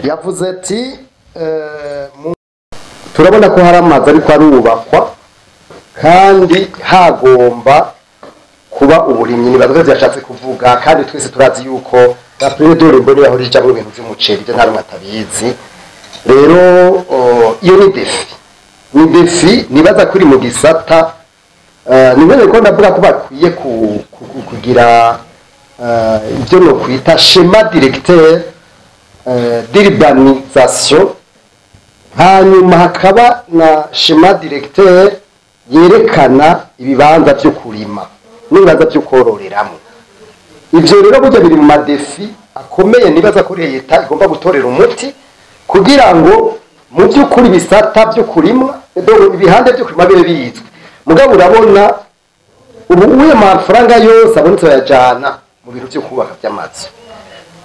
Yavuze ati turabona ko hari amazu ariko arubakwa kandi hagomba kuba uburimyi. Nibaza yashatse kuvuga, kandi twese turazi yuko la plaine de l'Imbo yahora ijamwo ibintu vy'umuceri, ivyo nta rumwe atabizi. Rero iyo ni défi, ni défi nibaza kuri mu gisata ni ko ndavuga ko bakwiye kugira ibyo no kwita schéma directeur d'urbanisation, hanyuma hakaba na schéma directeur yerekana ibibanza vyo kurima n'ibibanza vyo kororeramo. Ivyo rero burya biri mu ma défis akomeye nibaza ko leta igomba gutorera umuti, kugira ngo mu by'ukuri ibisata byo kurimwa, ibihande byo kurima bibe bizwi. Mugabo urabona ubu uye mafaranga yose abonetse bayajana mu bintu byo kubaka by'amazu,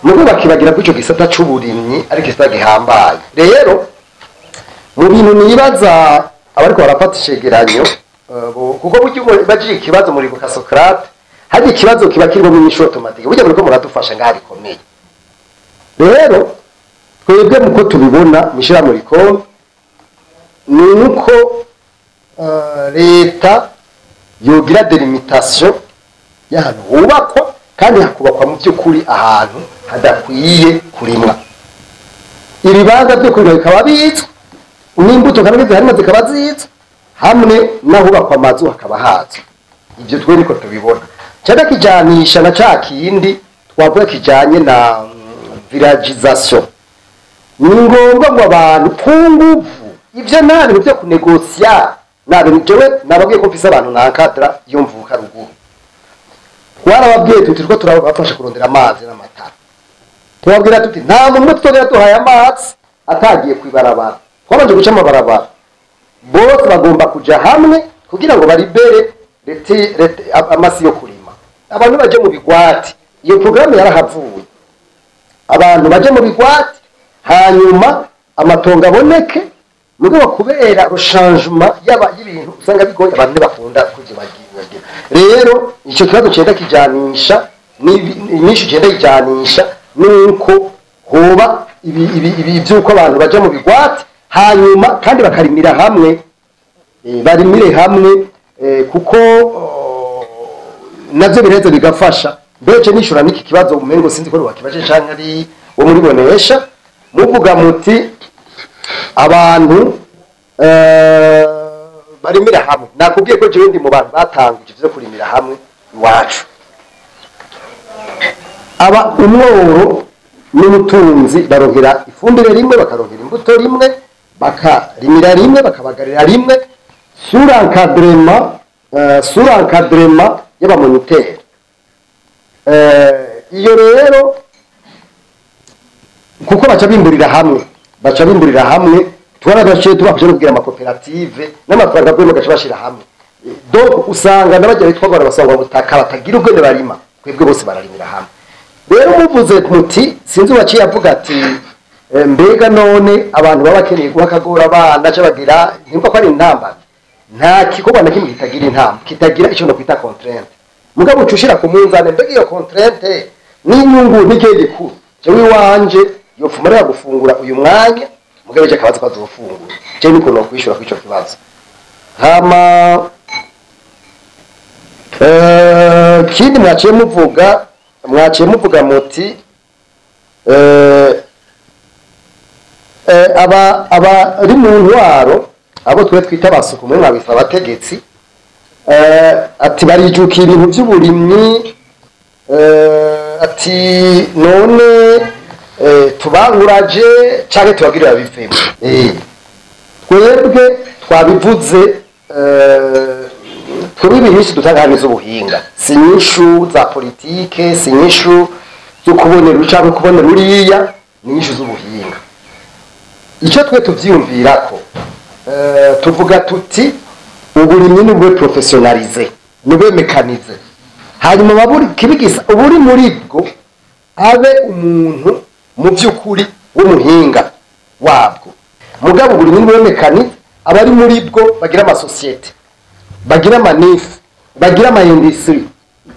mugabo bakibagira ko ico gisata c'uburimyi ari gisata gihambaye. Rero mu bintu nibaza abariko barafata icegeranyo, kuko burya bagiye ikibazo muri buka Socrate, hari ikibazo kiba kirimo mu inyishu automatique, burya muriko muradufasha ngaho rikomeye. Rero twebwe muko tubibona mwishira muri ko ni uko leta yogira délimitation y'ahantu hubakwa, kandi hakubakwa mu by'ukuri ahantu hadakwiye kurimwa, ibibanza byo kurima bikaba bizwi n'imbuto kandi ziharimo zikaba zizwi, hamwe n'ahubakwa amazu hakaba hazwi. Ibyo twe niko tubibona. Cyane kijanisha na ca kindi twavuga kijanye na villagisation, ni ngombwa ngo abantu ku nguvu, ivyo nta bintu vyo kunegosya, nta bintu. Jewe nababwiye ko mfise abantu nankadra iyo mvuka ruguru. Twarababwiye tuti turiko turabafasha kurondera amazi n'amatara, tubabwira tuti nta muntu umwe tutogera duhaye amazi atagiye kwibarabara. Twabanje guca amabarabara, bose bagomba kuja hamwe kugira ngo baribere amasi yo kurima, abantu baje mu bigwati. Iyo programme yarahavuye, abantu baje mu bigwati, hanyuma amatongo aboneke. Mugabo kubera changement yaba y'ibintu usanga bigoye, abantu ntibakunda kuvyibagira. Rero ico kibazo cenda kijanisha inyinshi, cenda kijanisha nuko hoba ibi vy'uko abantu baja mu bigwati, hanyuma kandi bakarimira hamwe, barimire hamwe, kuko navyo biraheza bigafasha. Mbece nishura n'iki kibazo umengo sinzi ko wakibaje canke ari wo muri bonesha, muvuga muti abantu barimira hamwe. Nakubwiye ko jewe ndi mu bantu batanguje ivyo kurimira hamwe iwacu. Aba umworo n'umutunzi baronkera ifumbire rimwe, bakaronkera imbuto rimwe, bakarimira rimwe, bakabagarira rimwe, sous l'encadrement y'aba moniteurs. Iyo rero kuko baca bimburira hamwe, baca bimburira hamwe. Twarabashe tubafashe no kugira amakoperative n'amafaranga avuye bagaca bashira hamwe. Donc usanga n'abajya bitwa ngo abasangwa butaka batagira ubwene barima, twebwe bose bararimira hamwe. Rero muvuze muti sinzi waciye avuga ati mbega none abantu baba bakeneye guha akagora abana ca bagira ntimva ko ari intambamyi? Nta gikorwa na kimwe kitagira intambwe, kitagira icyo no kwita contrainte. Mugabo uca ushira ku munzane, mbega iyo contrainte n'inyungu n'igihe gikuru? Jewe iwanje yofuma rero gufungura uyu mwanya, mugabo ejo akabazo kazofungura. Jewe niko nokwishura kw'ico kibazo. Hama kindi mwaciye muvuga muti aba ari mu ntwaro, abo twe twita abasuku, mwe mwabita abategetsi, ati barijukiye ibintu by'uburimyi, ati none tubanguraje canke tubabwire babivemo? Twebwe twabivuze, twebwe ibintu dutanga hano z'ubuhinga, si inyishu za politike, si inyishu zo kubonera uyu canke kubonera uriya, ni inyishu z'ubuhinga. Icyo twe tuvyiyumvirako, tuvuga tuti uburimyi nibwe professionnalisé, nibwe mécanisé, hanyuma baburi kibigisa uburi muri bwo abe umuntu mu by'ukuri w'umuhinga wabwo. Mugabo uburimyi nibwe mécanisé, abari muri bwo bagira amasosiyete, bagira ama NIF, bagira ama industrie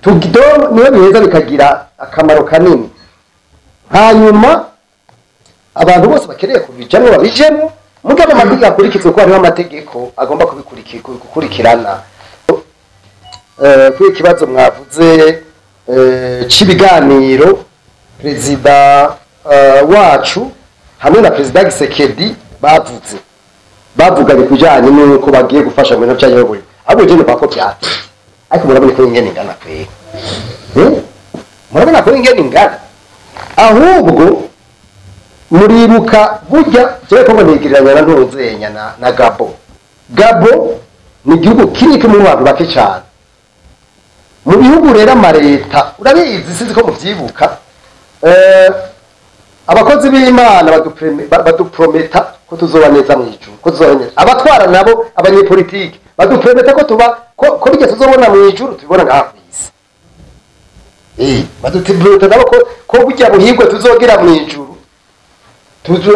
tugido, niyo biheza bikagira akamaro kanini. Hanyuma Abantu bose bakeneye kubijamwo babijemwo, mugabo amategeko akurikizwe, ko hariho amategeko agomba gukurikirana. Kuri ikibazo mwavuze c'ibiganiro perezida wacu hamwe na perezida Gisekedi bavuze, bavuganye kujanye n'uko bagiye gufasha mu bintu by'ayoboye, ahubwo je numva ko vyatevye. Ariko murabona ko ingene ingana kweri, murabona ko ingene ingana. Ahubwo muribuka burya jewe ko nigiriranya na ntuzenya na Gabo. Gabo ni igihugu kinini mu bantu bake cyane mu bihugu. Rero amareta urabizi, sinzi ko muvyibuka, abakozi b'Imana baduprometa ko tuzoba neza mu ijuru, ko tuzoba neza. Abatwara nabo, abanyepolitike, baduprometa ko tuba ko bijya tuzobona mu ijuru tubibona ngaha ku isi. Baduprometa nabo ko burya buhirwe tuzogira mu ijuru,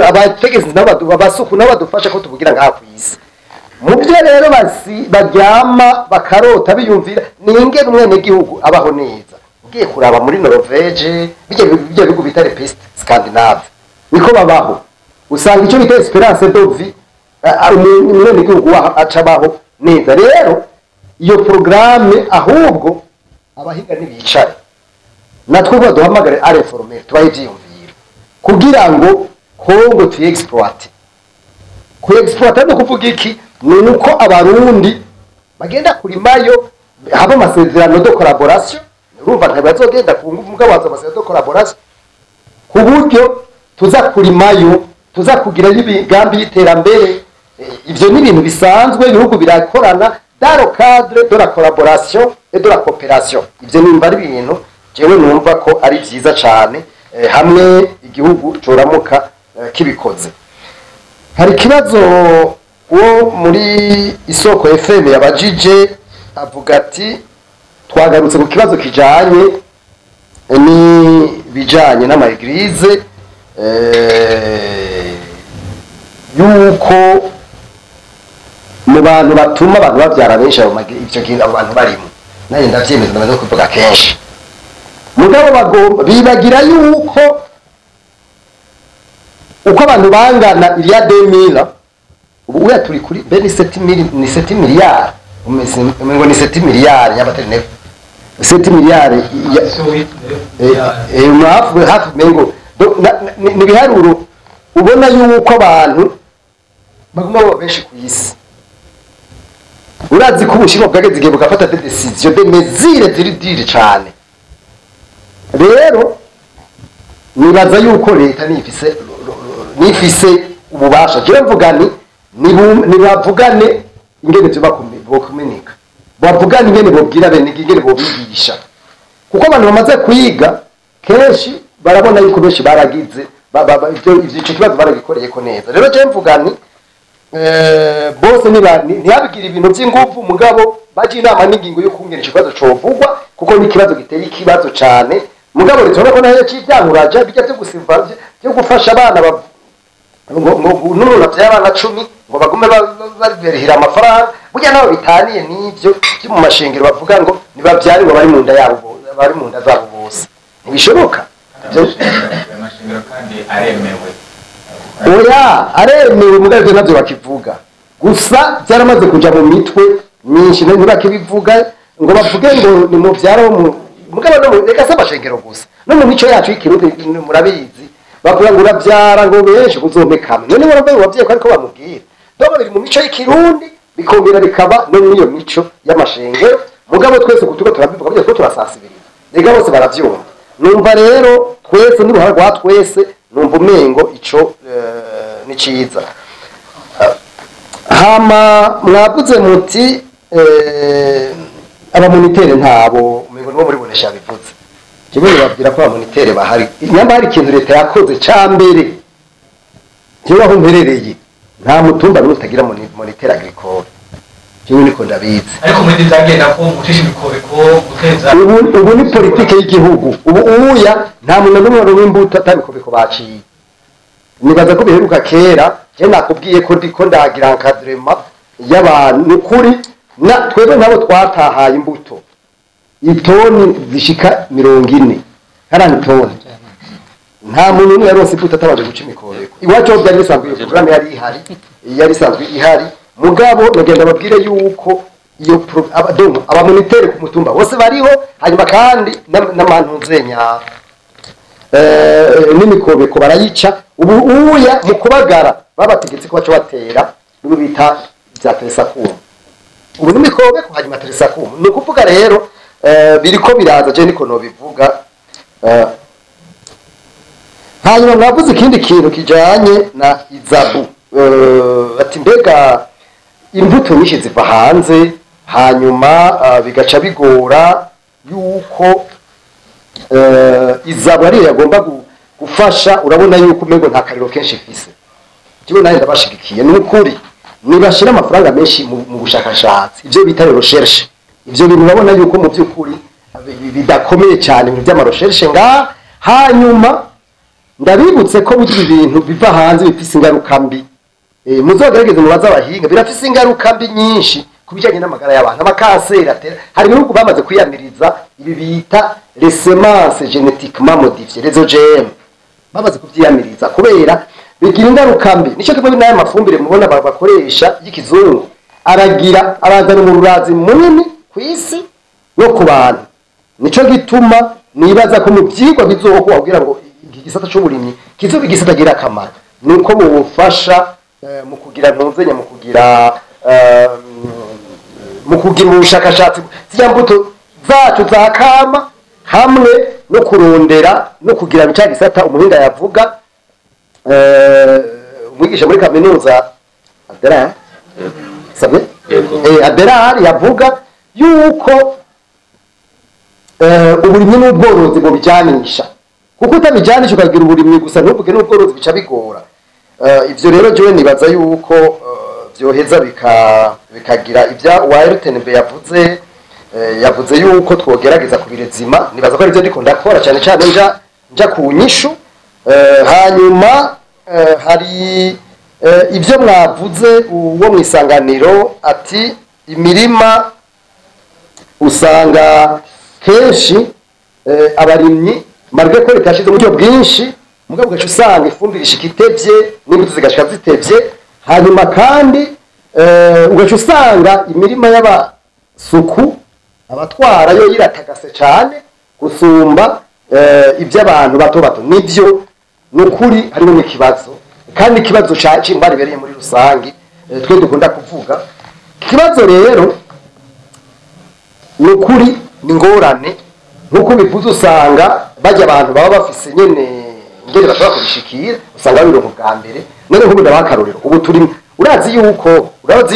abategetsi nabo, abasuku nabo badufasha ko tubugira ngaha ku isi. Mu byo rero baryama bakarota biyumvira ni ingene umwenegihugu abaho neza. Ugiye kuraba muri Norvege, bijya bihugu bita les pays scandinaves, niko babaho. Usanga icyo bita espérance de vie, umwenegihugu aca abaho neza. Rero iyo programme, ahubwo abahinga ntibicare, natwe baduhamagare à l'informel, tubahe ivyiyumviro kugira ngo Kongo tuyexploite. Kuexploita no kuvuga iki? Ni uko Abarundi bagenda kurimayo, haba amasezerano de collaboration. Urumva ntibazogenda ku nguvu, mugabo haza amasezerano de collaboration ku buryo tuza kurimayo, tuza kugira imigambi y'iterambere. Ivyo ni ibintu bisanzwe, ibihugu birakorana dans le cadre de la collaboration et de la coopération. Ivyo nimba ari ibintu jewe numva ko ari vyiza cane, hamwe igihugu coramuka kibikoze. Hari ikibazo uwo muri Isoko FM yabajije, avuga ati twagarutse ku kibazo kijanye n'ibijanye n'ama églises, yuko mu bantu batuma abantu bavyara benshi abo ivyo kintu abo bantu barimo. Nanjye ndavyemeza, ndamaze kubivuga kenshi. Mugabo bagomba bibagira yuko uko abantu bangana il y a 2000, ubu uya turi kuri be ni 7 ni 7 miliyari, umengo ni 7 miliyari nyabatari ne 7 miliyari hafi hafi mengo. Ni biharuro ubona yuko abantu baguma baba benshi ku isi. Urazi ko Ubushinwa bwageze igihe bugafata des décisions, des mesures ziri dures cane. Rero nibaza yuko leta nifise ububasha. Jewe mvuga ni nibavugane ingene vyo bokumenika, bavugane ingene bobwira bene, ingene bobigisha, kuko abantu bamaze kwiga kenshi barabona yuko benshi baragize ivyo ico kibazo baragikoreyeko neza. Rero jewe mvuga ni bose ntibabigira ibintu by'ingufu, mugabo baje inama n'ingingo yo kungena ico kibazo covugwa, kuko ni ikibazo giteye ikibazo cane. Mugabo rero ko nayo c'ivyanguraja bijya byo gusimva byo gufasha abana ngo n'umuntu avyaye abana 10 ngo bagume barihira amafaranga, burya nabo bitaniye n'ivyo byo mu mashengero bavuga ngo nibavyare ngo bari mu nda yabo, bari mu nda zabo bose. Ntibishoboka. Amashengero kandi aremewe. Oya, aremewe, mugabo ivyo navyo bakivuga gusa byaramaze kuja mu mitwe myinshi, ntibakibivuga ngo bavuge ngo ni mu vyaro mu mugabo no reka se amashengero gusa, no mu mico yacu y'Ikirundi murabizi, bavuga ngo uravyara ngo benshi uzompe kamwe. None waravuye wavyeyi ko ariko bamubwira dobo biri mu mico y'Ikirundi, bikongera bikaba no muri iyo mico y'amashengero. Mugabo twese kutuko turabivuga, burya two turasasibiriza, rega bose baravyumva. Numva rero twese n'uruhara rwa twese, numva umengo ico ni ciza. Hama mwavuze muti abamoniteurs ntabo, umengo nibo muri Bonesha bivuze. Kimwe babwira ko abamoniteurs bahari. Nyamba hari ikintu leta yakoze ca mbere, jewe aho mperereye nta mutumba n'umwe utagira moniteur agricole. Jewe niko ndabizi. Ariko muri bizagenda ko gucisha imikobeko, guteza Ubu ni politike y'igihugu. Ubu uya nta muntu n'umwe aronka imbuto atabikobeko baciye. Nibaza ko biheruka kera. Je nakubwiye ko ndiko ndagira encadrement y'abantu, ni ukuri na twebwe nabo twatahaye imbuto itoni zishika 40, karani toni. Nta muntu n'umwe yaronse imbuto atabanje guca imikobeko. Iwacu ho byari bisanzwe, iyo porogaramu yari ihari, yari isanzwe ihari. Mugabo nagenda babwire yuko iyo donc aba moniteurs ku mutumba bose bariho. Hanyuma kandi n'amantu nzenya n'imikobeko barayica. Ubu uya mu kubagara babategetse ko baca batera n'ubu bita bya teresakumu. Ubu n'imikobeko, hanyuma teresakumu. Ni ukuvuga rero biriko biraza, je niko nobivuga. Hanyuma mwavuze ikindi kintu kijanye na ISABU, ati mbega imbuto nyinshi ziva hanze, hanyuma bigaca bigora yuko ISABU ariyo yagomba gufasha. Urabona yuko umengo nta kariro kenshi ifise. Jewe nawe ndabashigikiye, ni ukuri nibashira amafaranga menshi mu bushakashatsi, ivyo bita recherche. Ivyo bintu urabona yuko mu by'ukuri bidakomeye cyane, ibintu by'ama recherche ngaha. Hanyuma ndabibutse ko burya ibintu biva hanze bifise ingaruka mbi. Muzogerageze mubaze abahinga, birafise ingaruka mbi nyinshi ku bijyanye n'amagara y'abantu, amakanseri atera. Hari ibihugu bamaze kwiyamiriza ibi bita les semences génétiquement modifiées, les OGM, bamaze kuvyiyamiriza kubera bigira ingaruka mbi. Nico kimwe n'aya mafumbire mubona bakoresha y'ikizungu, aragira arazana umururazi munini ku isi no ku bantu. Nico gituma nibaza ko mu vyigwa bizokorwa kugira ngo iki gisata c'uburimyi kizobe igisata gira akamaro, nuko bubufasha mu kugira ntuzenya mu kugira ubushakashatsi zirya mbuto zacu za kama, hamwe no kurondera no kugira cya gisata umuhinga yavuga, umwigisha muri kaminuza Abdallah sabye. Yego. Abdallah yavuga yuko uburimyi n'ubworozi bubijanisha, kuko utabijanisha ukagira uburimyi gusa ntuvuge n'ubworozi bica bigora. Ivyo rero jewe nibaza yuko vyoheza bikagira ibya wa RTNB yavuze. Yavuze yuko twogerageza kubirezima. Nibaza ko arivyo ndiko ndakora cyane cyane, nja ku nyishu. Hanyuma hari ibyo mwavuze uwo mu isanganiro, ati imirima usanga kenshi abarimyi, malgré ko leta yashize uburyo bwinshi, mugabo ugaca usanga ifumbire ishika itevye n'imbuto zigashika zitevye. Hanyuma kandi ugaca usanga imirima y'abasuku, abatwara yo yiratagase cane gusumba iby'abantu bato bato. Nivyo, ni ukuri harimo n'ikibazo, kandi ikibazo c'intwari ibereye muri rusangi, twe dukunda kuvuga. Ikibazo rero ni ukuri ni ingorane nk'uko bivuze. Usanga bajya abantu baba bafise nyene ingene bashobora kubishikira, usanga babironka bwa mbere. None nk'ubu ndabaha akarorero, ubu turi urazi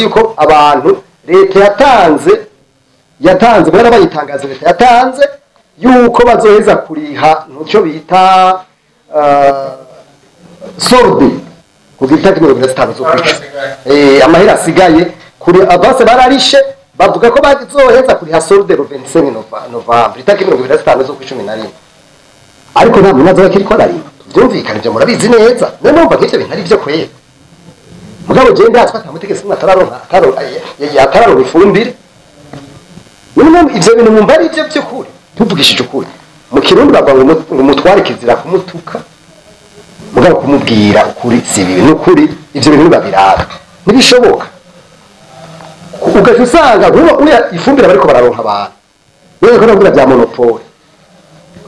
yuko abantu leta yatanze barabayitangaza, leta yatanze yuko bazoheza kuriha ntucyo bita solde ku itariki 25 z'ukwicumi. Amahera asigaye kuri avance bararishe, bavuga ko bazoheza kuriha solde le 25 novembre, itariki 25 z'ukwa 11, ariko nta muntu azoba akiriko ararima. Tuvyumvikane, ivyo murabizi neza. None numva nk'ivyo bintu ari vyo kwera? Mugabo jewe ndazi ko ata mutegetsi n'umwe atararonka ifumbire. None ivyo bintu mwumva ari ivyo vy'ukuri? Tuvugishije ukuri, mu Kirundi bavuga ngo umutware kizira kumutuka, mugabo kumubwira ukuri si bibi. Ni ukuri ivyo bintu babiraba ntibishoboka. Ugaca usanga nk'ubu uriya ifumbire bariko bararonka abantu, none ko navuga bya monopole,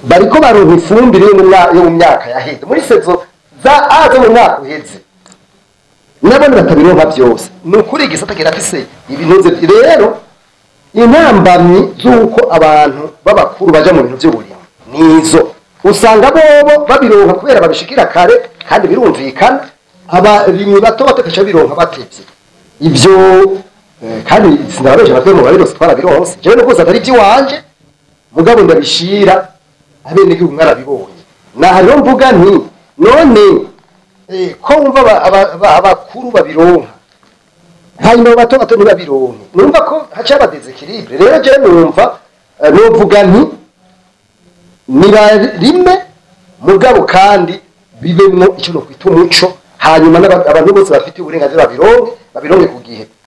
bariko baronka ifumbire yo mu myaka yaheze, muri saison za A zo mu mwaka uheze, nabone batabironka byose. Ni ukuri igisata kirafise ibintu. Rero intambamyi z'uko abantu b'abakuru baja mu bintu by'uburimyi nizo usanga bobo babironka kubera babishikira kare, kandi birumvikana. Abarimyi bato bato gaca bironka batevye ivyo. Kandi sinababesha, batwe mu babironse twarabironse. Jewe no rwose atari iby'iwanje, mugabo ndabishira abenegihugu mwarabibonye. Naha rero mvuga nti none ko wumva abakuru babironka, hanyuma bato bato ntibabironke, numva ko haca haba déséquilibre. Rero jewe numva novuga nti nibarime, mugabo kandi bibemwo icyo nokwita umuco, hanyuma abantu bose bafite uburenganzira babironke ku gihe.